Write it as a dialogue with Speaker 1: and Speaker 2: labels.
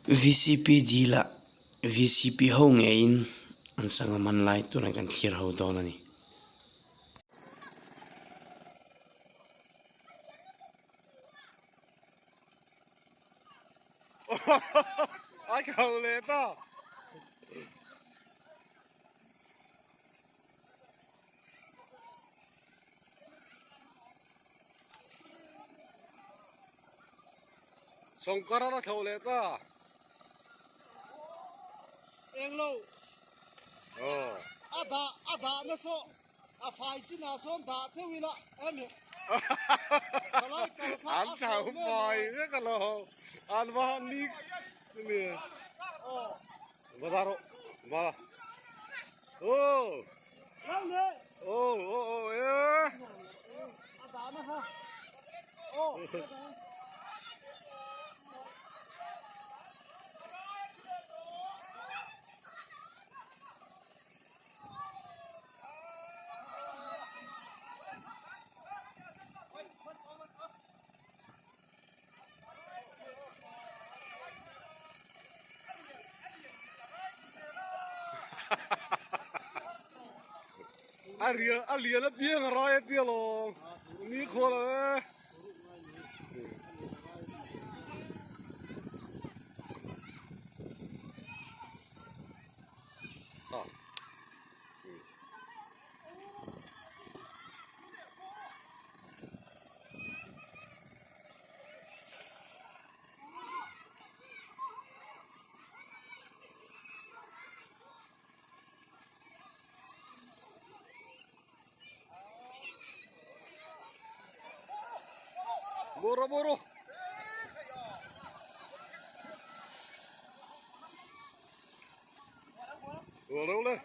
Speaker 1: Vcp dil ah vcp ho ngeiin an sangha man lai tunah kan thlir ho dawn a ni.
Speaker 2: A kho leh ta. Sawngkar a thlo leh ta.
Speaker 3: Englo.
Speaker 2: Oh.
Speaker 3: A dah a dah na saw a fai chinah sawn dah theuh ila emi. Thalai kal kha
Speaker 2: An
Speaker 3: a
Speaker 2: thlo
Speaker 3: thlo mek
Speaker 2: fai
Speaker 3: a.
Speaker 2: vek alo. An va han ni ni.
Speaker 3: Oh.
Speaker 2: Va dah rawh. Va. Oh.
Speaker 3: Lau le.
Speaker 2: Oh oh oh eh.
Speaker 3: A dah na kha. Oh.
Speaker 2: A rial a lian apiang a rai a tia lawng ni khual lo e. Boro boro. Boro le.